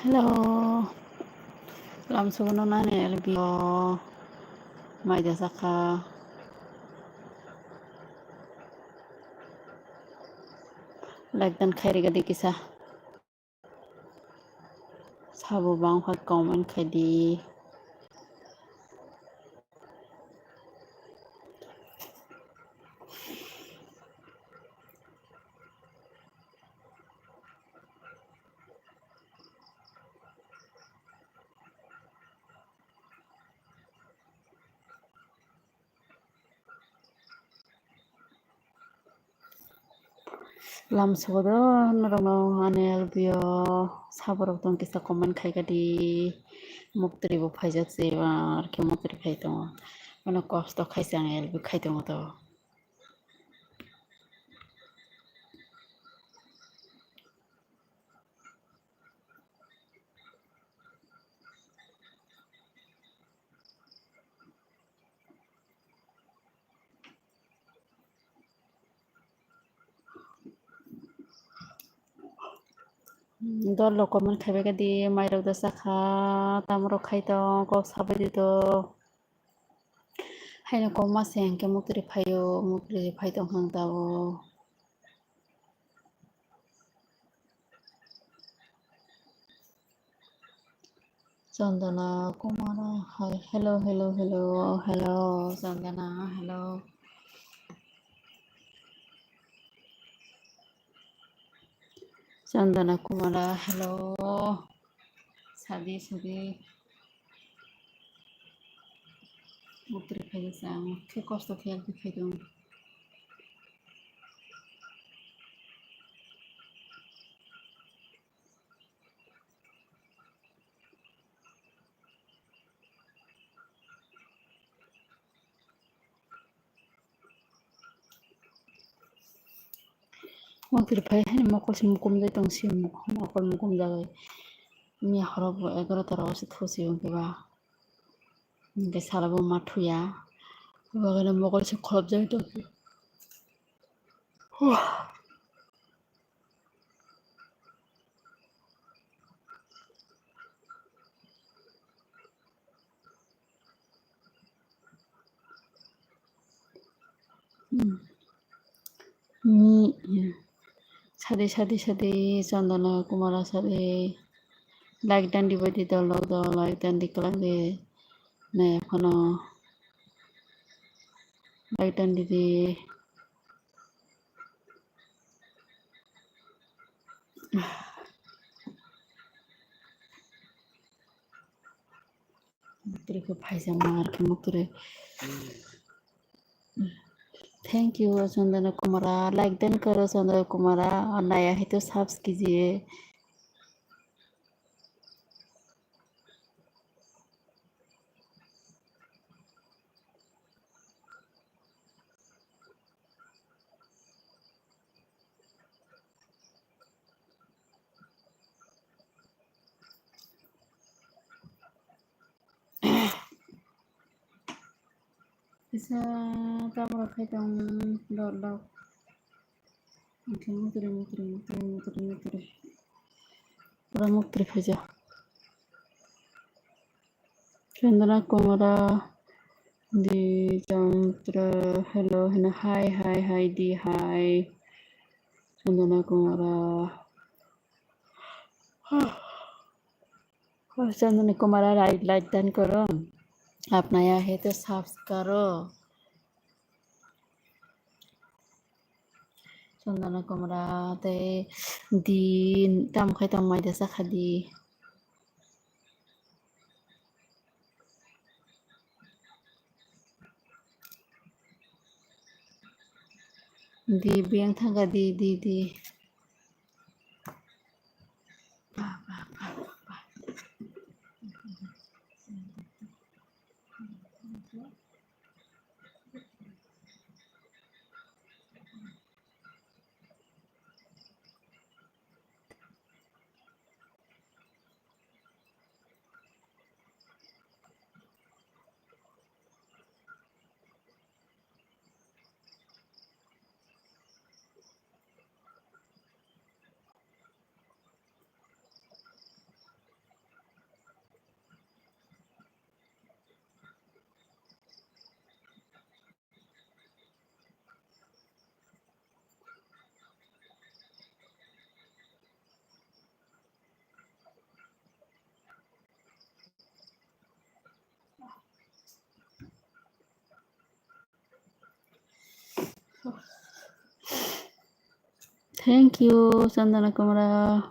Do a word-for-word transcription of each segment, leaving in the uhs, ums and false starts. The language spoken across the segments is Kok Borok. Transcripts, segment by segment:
Hello. Lamsogono nani L B O. Maida sakha. Like dan khairi gadi kisa. Sabo bangkha comment khaidi. Lamsogodo norokno ani L B O saborok tong kisa comment khaikha di. Muktri bo phaijak se ar khe muktri khai tongo. Mane kosto khaisa ang L B O khai tongo to. Dol rok comment khaibai khe di, mairok da sakha, tamorok khai tong, kok sabai di to. Haino kok ma se hwnkhe muktri phaio, muktri phai tong kha ang tabuk. Chandana Kumara, hi, hello, hello, hello, hello, Chandana, hello. Chandana Kumara, hello. Sadi, sadi. Muktri phai sa, khe kosto khe, khe phai tong. Muktri phai hai mokol se mukum jai tong si, mokol mukum jagai. Miya horo bo egarota rogo se thusi hwnkhe ba. Hwnkhe sala bo ma thuya. Bagwi no mokol se kholop jai tong si. Ni, sadi, sadi, sadi, Chandana Kumara sadi. Like dan di bai di dol, dol, dol, like dan di kwlak di. Nai phano like dan di di. Muktri khe phaijak ma ar khe muktri. Thank you, Chandana Kumara. Like dan karo, Chandana Kumara. Naya hai to subs kijiye. Kisa tamrok khai tong dok dok. Muktri, muktri, muktri, muktri, muktri. Pura muktri phaijak. Chandana Kumara di Chandra, hello, hello, hi, hi, hi, di, hi. Chandana Kumara. Chandana Kumara, like, like dan karo. Aap naya hai to subscribe karo. Chandana Kumara tei di tam khai tong mai da sakha di. Di biyang thangkha di, di, di. Thank you, Chandana Kumara.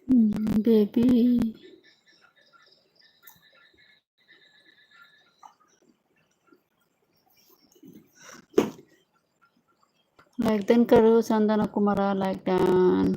Hmm, baby. Like dan karo, Chandana Kumara, like dan.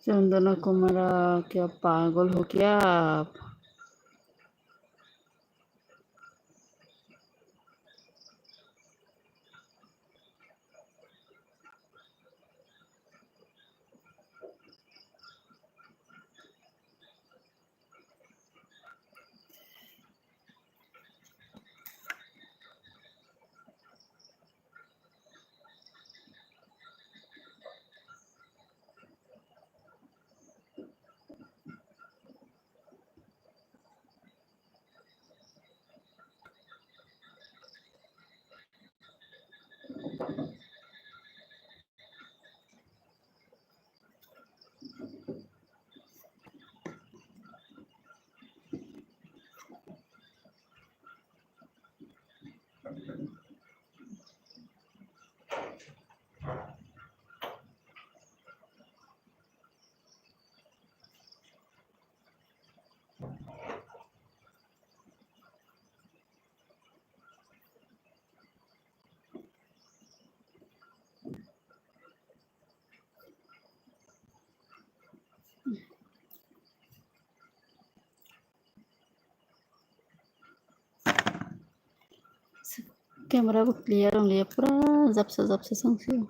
Chandana कुमार क्या पागल हो क्या आप? Camera bo clear wng liya, pura japsa japsa song sio.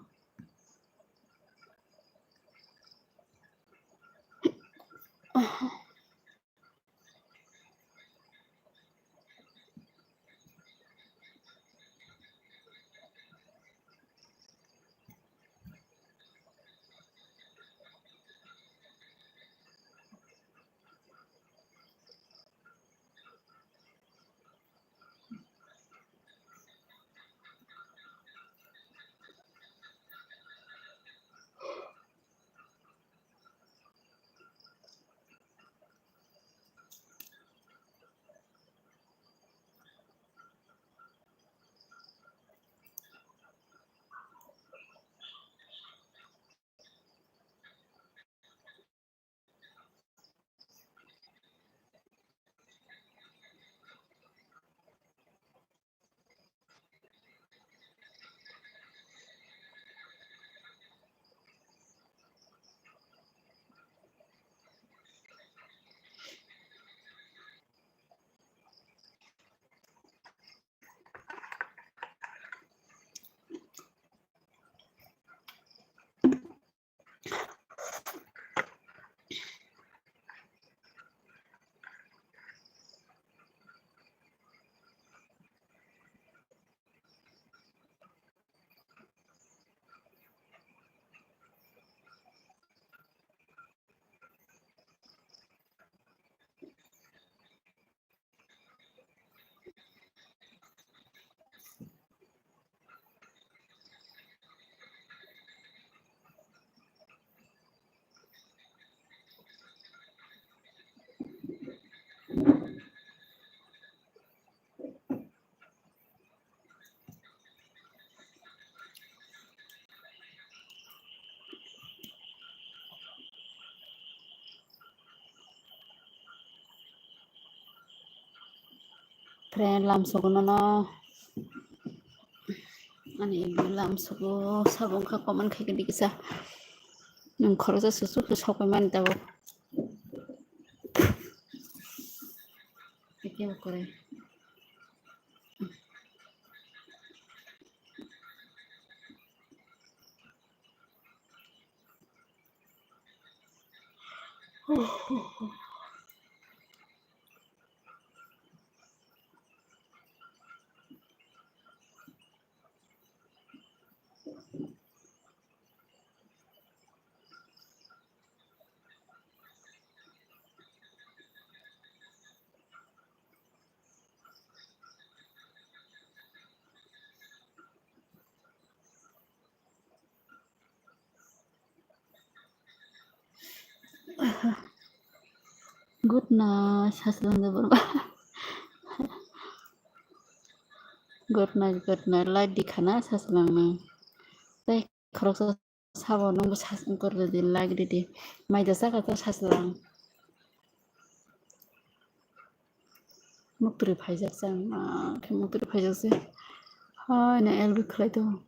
Friend, lamsogo nono. Ani lamsogo sabo wngkha, comment khaikhe dikisa. Nwng khoroksa susuk khe sokpai mani tabuk. Eke okore. Good night, Saslang Jabarba. Good night, good night. Light di khana Saslang nang. Tei khoroksa sabo nungbo Saslang kor di, like di di. Mai da saka ta Saslang. Muktri phaijak se ang, ah, khe muktri phaijak se. Hai na L B khlai tongo.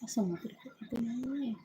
Asa motor ko ito na yun eh.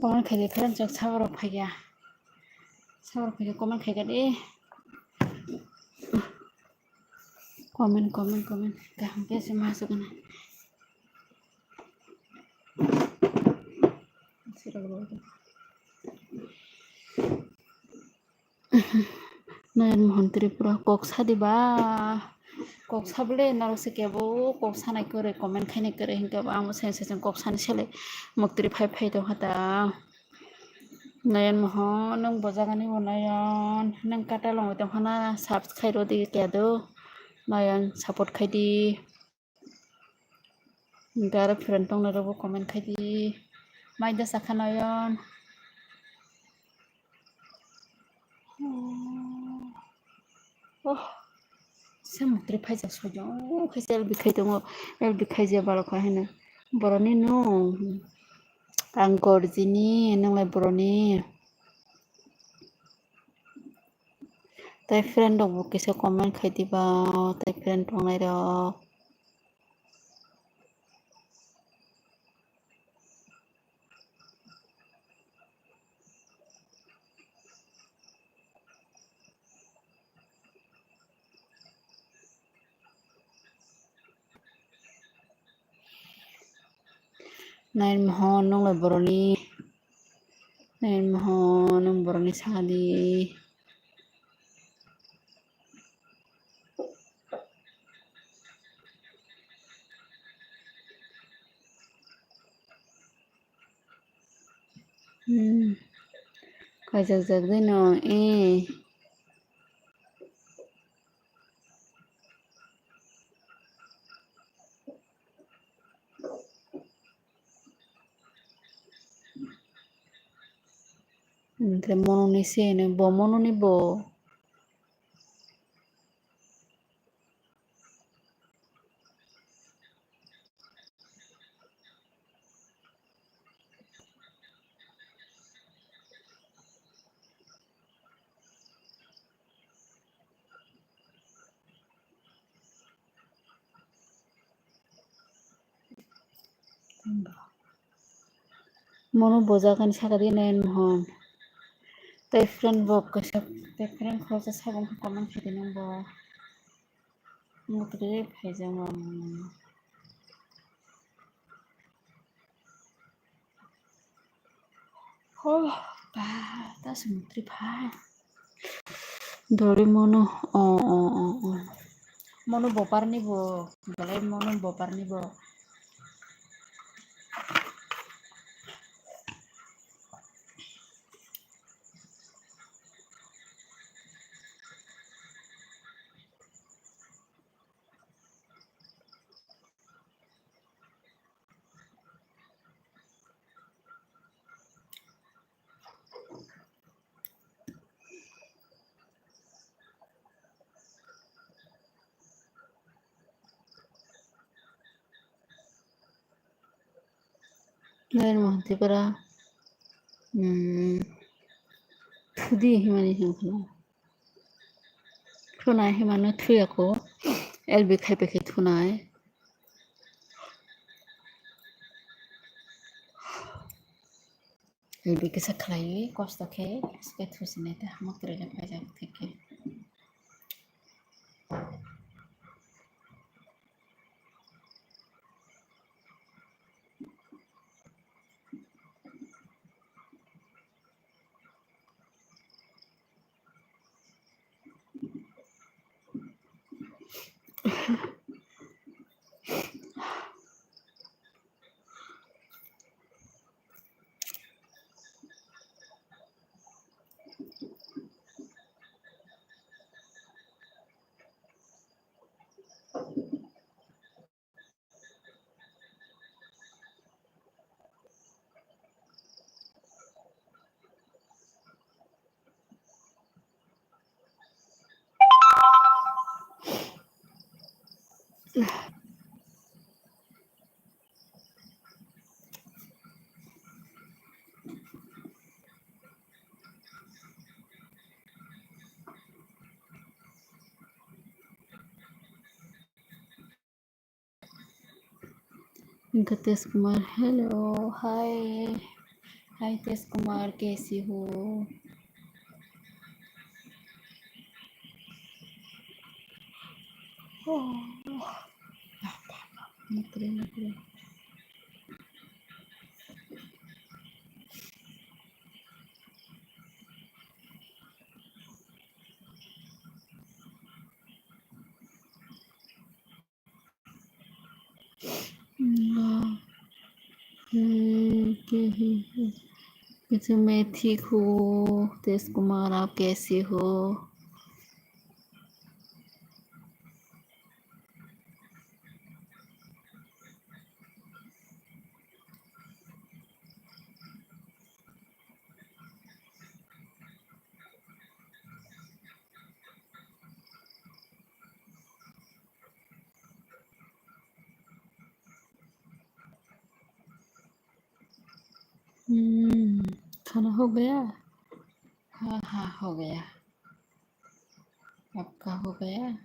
Comment khaidi friend chok saborok phaiya. Saborok phaiya comment khaikha de. Comment, comment, comment. Kaham khe se ma sukna. Nayan Mohan Tripura kok sadi ba. Kok sabole norok se kebo kok sanai kwrwi comment khainai kwrwi hinkhe bo ang bo seng seng kok sani sele muktri phai phai tongkha ta. Nayan Mohan nwng bo jagani bo Nayan nwng kata longwi tongkha na subscribe rwdi kya do Nayan support khaidi. Hinkhe aro friend tongnai rokbo comment khaidi. Mai da sakha Nayan. Oh, se muktri phaijak sojo. Oh, khe se L B khai tongo. L B khaijak balokha hino. Boroni no. Ang gorjini, nwnglai boroni. Tai friend rok bo kisa comment khai diba, tai friend tongnai rok. Nayan Mohan, nwng lai boroni. Nayan Mohan, nwng boroni sadi. Hmm. Kaijak jak de no, eh. Hwnkhe mononi se hwnwi bo, mononi bo. Mono bojagan saka di Nayan Mohan. Tai friend bo kaisa, tai friend khoroksa sabo wngkha comment khaidi nang bo. Mukri phaijak ma. Oh, ba, ta se mukri phai. Dori mono, oh, oh, oh, oh. Mono boparni bo, belai mono boparni bo. Nayan Mohan Tripura. Hmm. Thudi himani himkhana. Thunai himano thuyako. L B khai pekhe thunai. L B kisa khlaiwi kosto khe, khe thusinai ta, muktrwi le paijak thik khe. Gatesh Kumar, hello, hi. Hi Tej Kumar, kaise ho? Oh. Nukre, nukre. मैं ठीक हूँ, तेज कुमार, आप कैसे हो? हम्म, खाना हो गया? हाँ, हाँ, हो गया। आपका हो गया?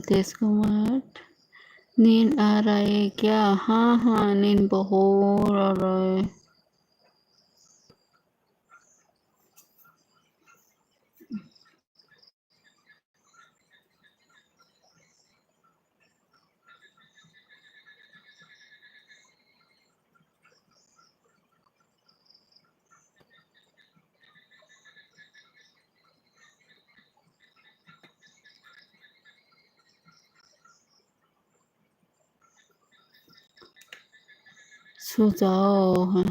तेज कुमार, नींद आ रहा है क्या? हाँ, हाँ, नींद बहुत आ रहा है। Sujao.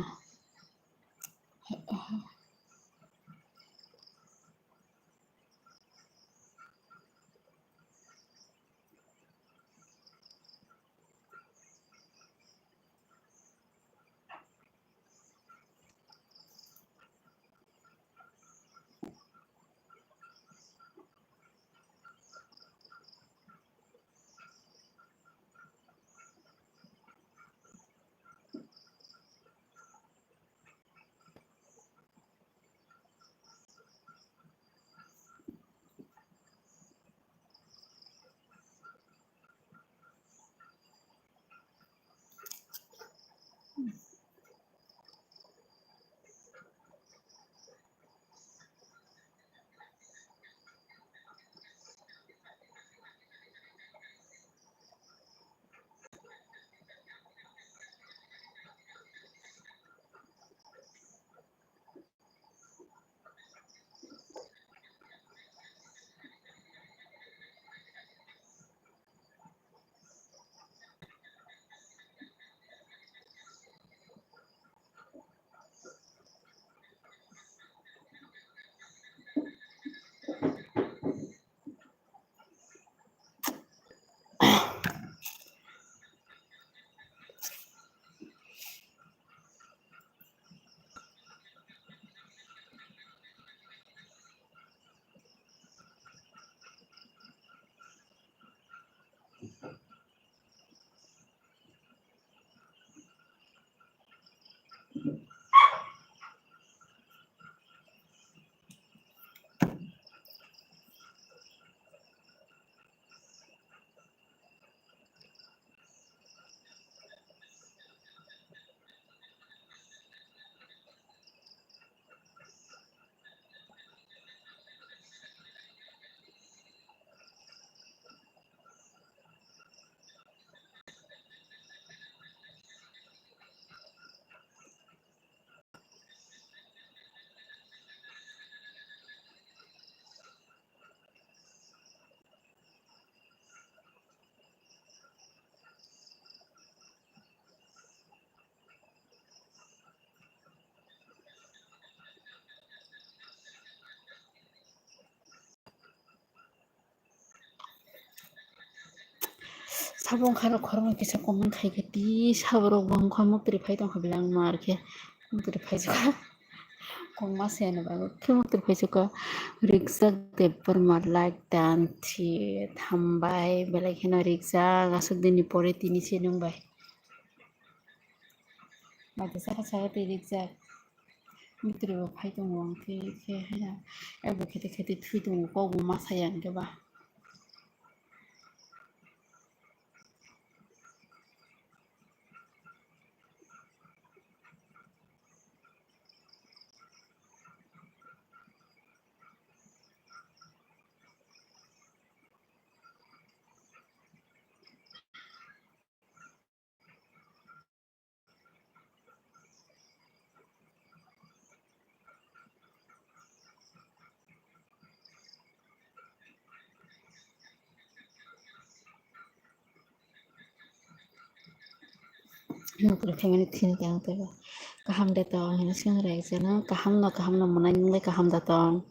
Sabo wngkha rok khoroknwi kisa comment khai khe, twi saborok bo wngkha muktri phai tongkha belai, ang mar khe muktri phaijak kha. Kongma se ano bagwi khe muktri phaijak kha. Rijak Debbarma like dan thi, hambai belai kheno rijak, aswk dinni pore tini se nwng bai. Maitwi saka saka twi rijak. Muktri bo phai tongo, ang khe khe haino abo khete khete thwi tongo, kok bo ma saya hwnkhe ba. Nukung khe mani thini khe ang teibo kaham de tong hino swng rwjak no, kaham no kaham no mwnai nung le kaham da tong.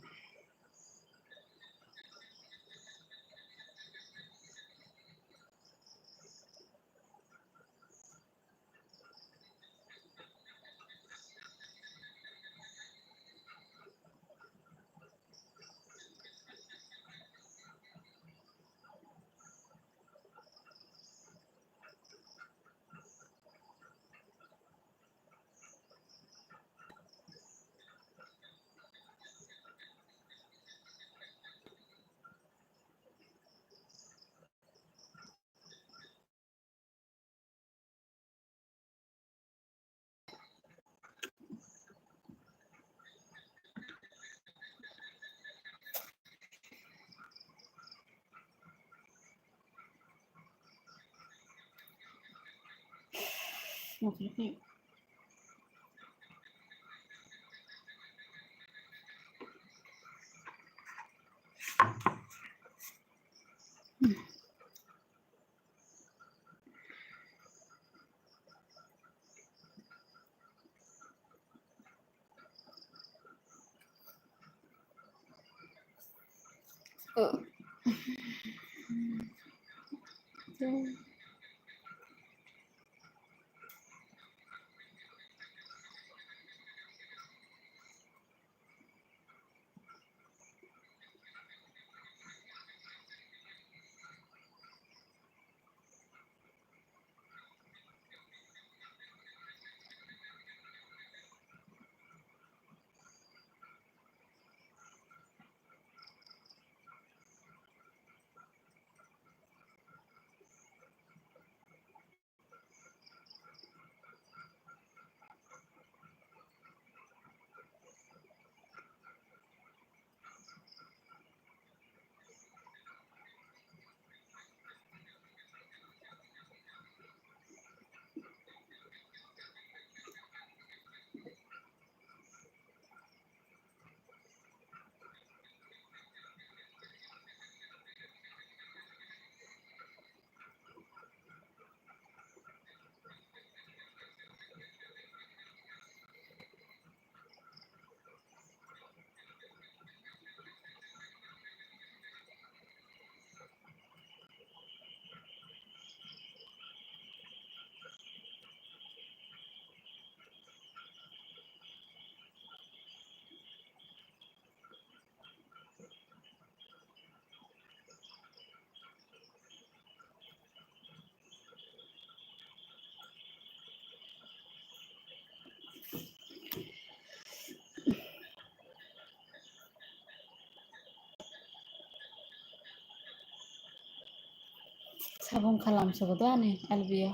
Sabung khalam sugo do ani L B o.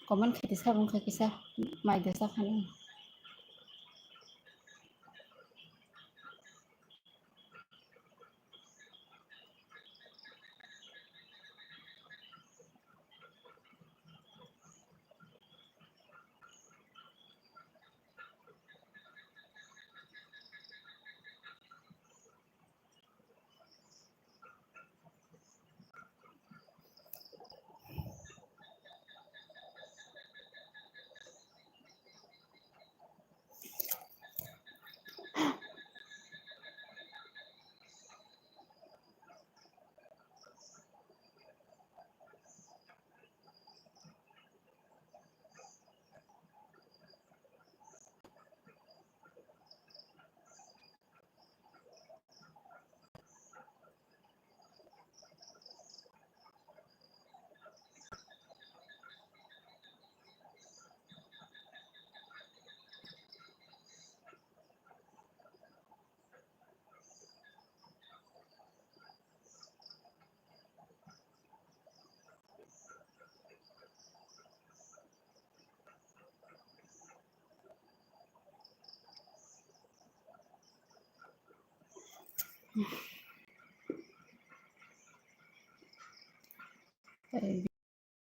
Comment khaidi sabung kha kisa mai da sa khani.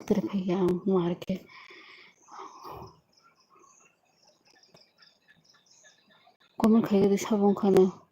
Tere phaiya ang marke. Comment khaigwi sabung khano.